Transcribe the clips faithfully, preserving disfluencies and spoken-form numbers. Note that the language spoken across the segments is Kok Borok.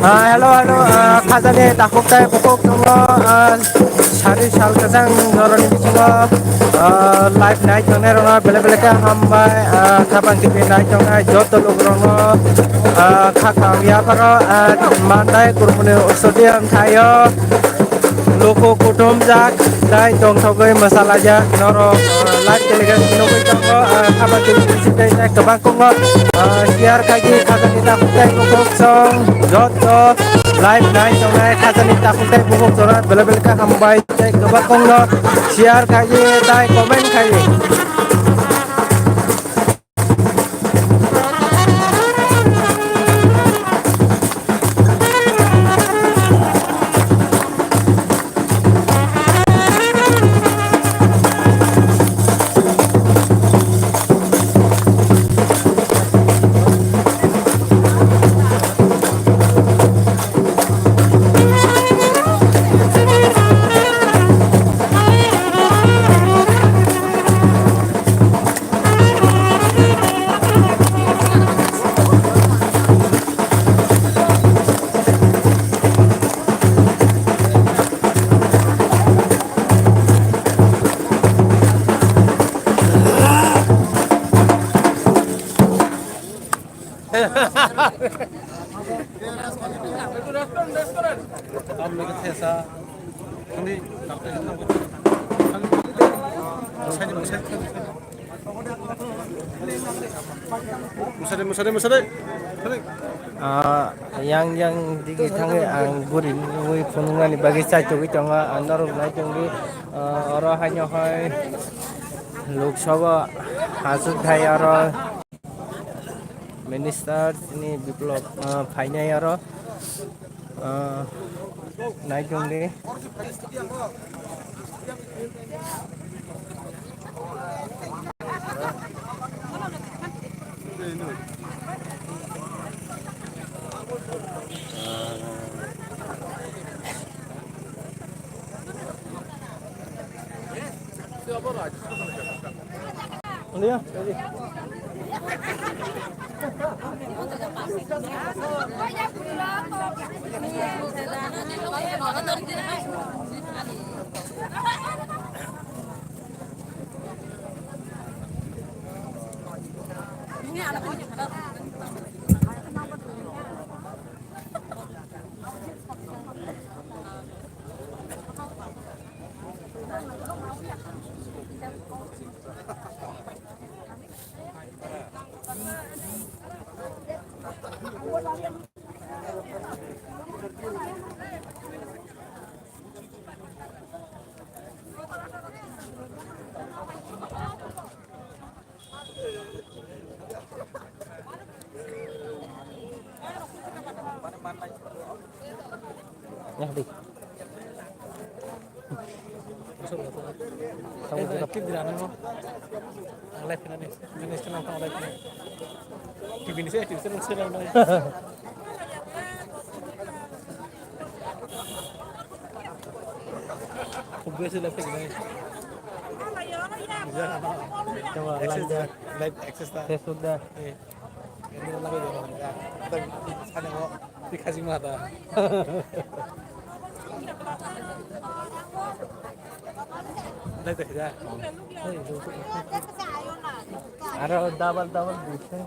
Ah, hello, hello, ah, khajani takhuk tei bukhuk tongo, ah, sari sal kwchang jorani bisingo, ah, live nai tongnai rokno belai belai khe hambai, ah, Khapang T V nai tongnai joto lukurokno, ah, kha kang yapharo, ah, mandai kurmuni stadium thaio. Luku kuthumjak tei tongthogwi mwsalaijak norok, ah, live telecast nugwi tongo, ah, Khapang T V bising tei tei kwbang tongo, ah, share khaidi khajani takhuk tei bukhuk song joto live nai tongnai khajani takhuk tei bukhuk song belai belai khe hambai tei kwbang tongo share khaidi tei comment khaidi. Musade, musade, musade. Ah, yang, yang digi thangwi ang buri nugwi phunuknani bagwi chaitugwi tongo, ang norok nai tongwi, ah, oro haino hai Lok Sabha hachuk thai oro. Minister chini Biplop, ah, phainai oro, ah, naitung di. Live access da. Facebook da. Eh. Ini lagi jalan ya. Kita sana mau dikasih mata. Live ya. Aro double double bising.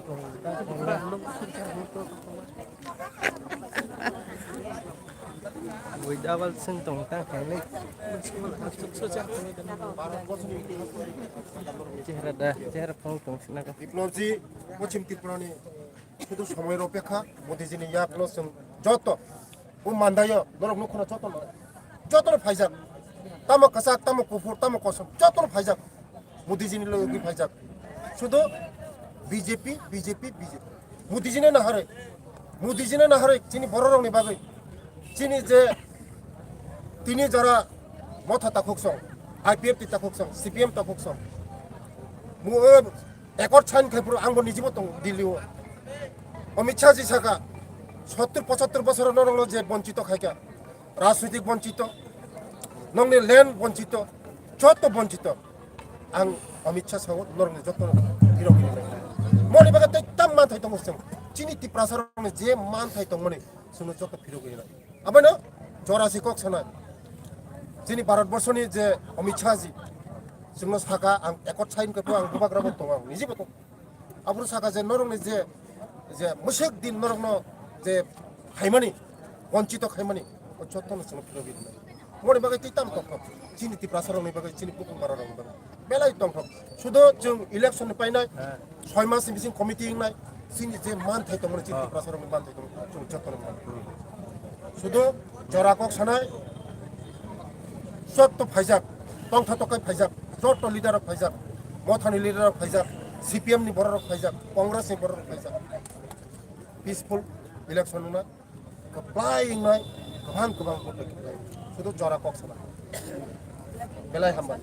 Bui double sing tong tang khainai. Chehra da, chehra phone tong sina ka. Biplopji, Pochim Tripura ni sudu somoy ropekha, Modiji ni yakno chwng joto, o mandayo, norok nukhono joto no, joto no phaijak. Tamo kwchak, tamo kuphur, tamo kosom, joto no phaijak. Modiji ni logi phaijak. Sudu B J P, B J P, B J P. Modiji no naharwi. Modiji no naharwi chini bororok ni bagwi. Chini je tini jora motha takhuk song, I P F T takhuk song, C P M takhuk song. Mu, eh, accord sign khai phuru ang bo niji bo tong Delhi o. Amit Shah ji saka, sottur pochattur bosor norok no je bonchito khaika. Rajnitik bonchito, nongni land bonchito, joto bonchito. Ang Amit Shah sao norokni joto tirok rinai. Moni bagwi tei tam manthai tongo chwng. Chini Tiprasa rokni je manthai tongmani, Chwngno joto phirogwi rwnai. Abono jora se kok sanai. Chini Bharat Borshoni je Amit Shah ji chwngno saka, ang ekot sign khe ang bubagra bo tongo, ang niji bo tongo. Aboro saka je norokni je, je mwswk din norokno je khaimani, bonchito khaimani, o jottono chwngno phirogwi rwnai. Moni bagwi twi tam tongthok, chini Tiprasa rokni bagwi, chini bukung bara rokni bagwi belai tongthok. Sudo chwng election ni painai, soi mas ni bising committee wngnai, chini je manthai tongmani, chini Tiprasa rokni manthai tongmani, chwng jottono mano. Sudo jora kok sanai, jotto phaijak, tongtha tokai phaijak, jotto leader rok phaijak, mothani leader rok phaijak, C P M ni borok rok phaijak, Congress ni borok rok phaijak. Peaceful election wngna. Kwplai wngnai, kwbang kwbang vote bai kwplai. Sudo jora kok sana. Belai hambai.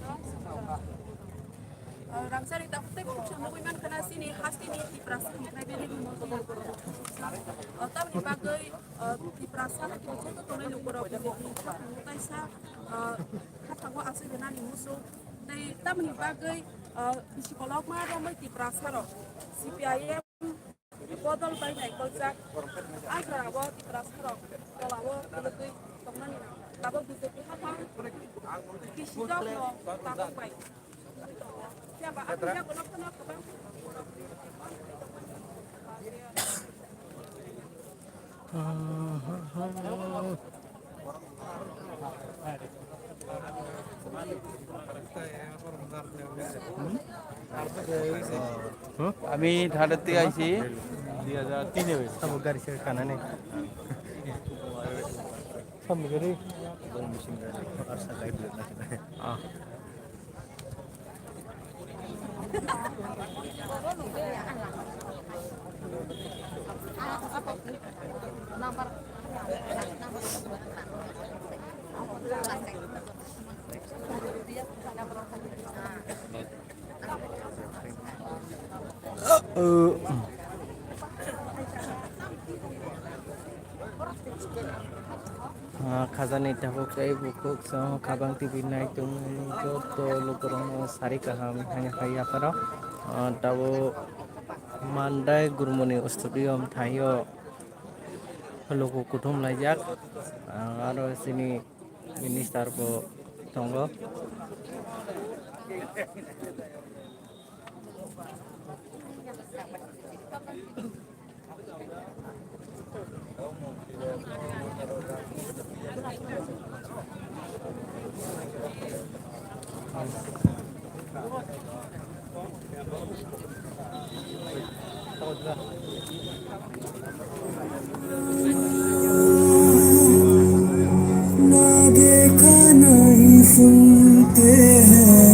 Rangchari takhuk tei bukhuk se nugwi mankha na chini hasteni Tiprasa ni tribal ni motwi. Tamni bagwi Tiprasa joto tongnai lukurok B J P ni taisa khathango aswk rwnani muchung. Tei tamni bagwi bisi kolokma romwi Tiprasa rok C P I M Bodol bai naikoljak. A jorao Tiprasarok tolao kwlwgwi tongmani tabuk B J P haphang bisijokno tabuk bai. Phiya ba aboni yagulo phano kwbang আমি থার্ড থেকে আইছি দুই হাজার তিনে হয়েছে। Abo gari se kana ni. Samni gari. Ah. Ah, khajani tabuk tei bukhuk song khabang T V nai tongmani joto lukurokno sari kaham haino hai yapharo. Ah, tabuk Mandai Gurmoni studio thaio luku kuthum laijak. Ah, aro chini minister bo tongo. ना देखा नहीं सुनते हैं,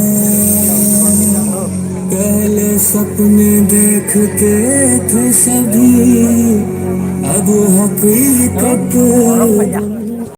पहले सपने देखते थे सभी, अब हकीकत